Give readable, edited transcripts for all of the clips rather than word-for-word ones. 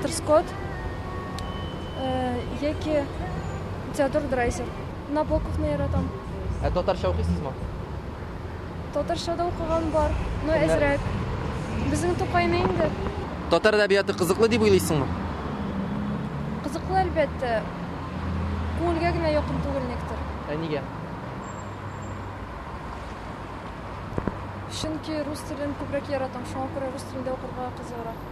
Вальтер Скотт яки Теодор Драйзер. Набоковны яратам. Ә татарча укыйсызмы? Татарча да укыган бар, но әзрәк. Безнең Тукайны инде. Татар әдәбияты кызыклы дип уйлыйсыңмы? Кызыклы, әлбәттә. Күңелгә генә якын түгел никтер. Ә нигә? Чөнки рус телен күбрәк яратам, шуңа күрә рус телендә укырга кызыграк.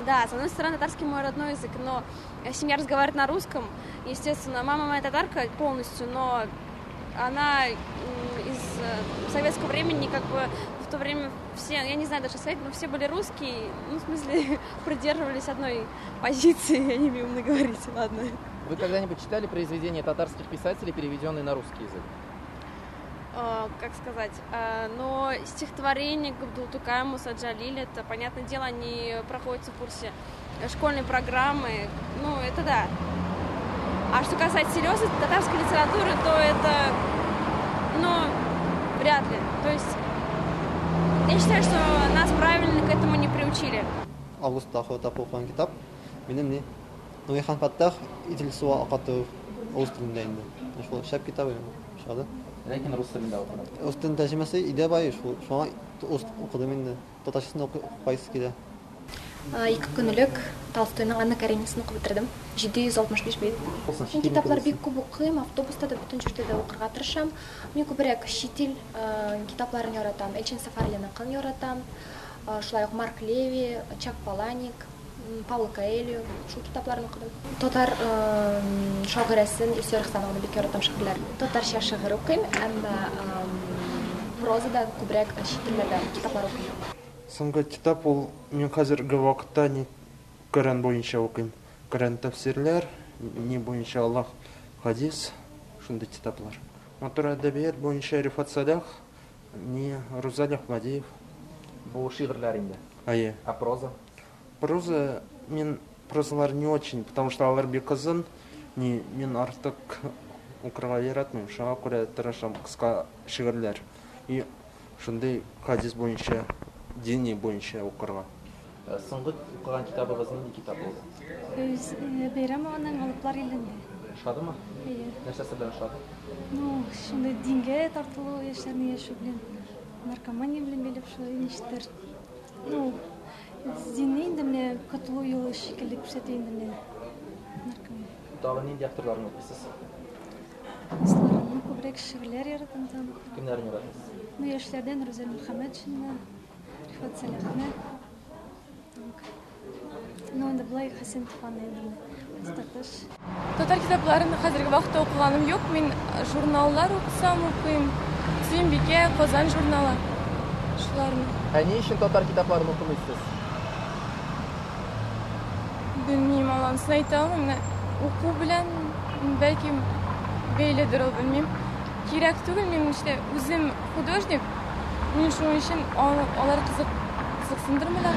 Да, с одной стороны, татарский мой родной язык, но семья разговаривает на русском. Естественно, мама моя татарка полностью, но она из советского времени, как бы в то время все, я не знаю даже сказать, но все были русские, ну, в смысле, придерживались одной позиции, я не умею умно говорить, ладно. Вы когда-нибудь читали произведения татарских писателей, переведенные на русский язык? Как сказать, но стихотворения Габдулла Тукая, Муса Джалиля, это, понятное дело, они проходятся в курсе школьной программы, ну, это да. А что касается серьезной татарской литературы, то это, ну, вряд ли. То есть я считаю, что нас правильно к этому не приучили. Августта ахырда укыган китап минем ни Нурихан Фәттах Идел суы акату рус телендә инде. Шул шәп китап ошады. Ләкин рус телендә укыдым. Рус телен тәрҗемәсе иде бай, шул шуңа рус укыдым инде. Татарчасын укыйсы килә. 2 көн элек Толстойның Анна Каренинасын укып бетердем. 765 бит. Мин китаплар бик күп укыйм, автобуста да, бөтен җирдә дә укырга тырышам. Мин күбрәк чит ил китапларын яратам. Эльчин Сафариныкын яратам. Шулай ук Марк Леви, Чак Паланик, Пауло Коэльо, шул китапларны укыдым. Татар шагыйрәсен Илсөяр Ихсанованы бик яратам шигырьләр. Татарча шигырь укыйм, әмма прозада күбрәк чит телләрдә китаплар укыйм. Соңгы китап ул мин хәзерге вакытта не Коръән буенча укыйм. Коръән тәфсирләр, ни буенча Аллаһ хадис, шундый китаплар. Матур әдәбият буенча Рифат Салях, ни Рузаль Әхмәдиев. Бу шигырьләр инде. Әйе. Ә проза? Проза, мин прозалар не очень, потому что алар бик озын, ни мин артык укырга яратмыйм, шуңа күрә тырышам кыска шигырьләр. И шундый хадис буенча, дини буенча укырга. Соңгы укыган китабыгыз нинди китап булды? Фәүз Бәйрәмованың Алыплар илендә. Ошадымы? Әйе. Нәрсәсе белән ошады? Ну, шундый дингә тартылу, яшьләрнең яшәү белән, наркомания белән бәйләп шулай ничектер. Ну, динне инде менә котылу юлы шикелле күрсәтә инде менә наркомания. Тагын нинди авторларны укыйсыз? Авторларны күбрәк шигырьләр яратам там. Кемнәрне яратасыз? Ну, яшьләрдән Рүзәл Мөхәммәтшинны, Рифат Сәлахны. Ну, инде болай Хәсән Туфанны инде таш. Татар китапларын хәзерге вакытта укыганым юк. Мин журналлар укысам укыйм. Сөембикә, Казан журналы. Шуларны. Ә ни өчен татар китапларын укымыйсыз? Белмим, анысын әйтә алмыйм. Менә уку белән бәлки бәйледер ул, белмим. Кирәк түгел, мин işte үзем художник. Мин шуның өчен алар кызыксындырмыйлар.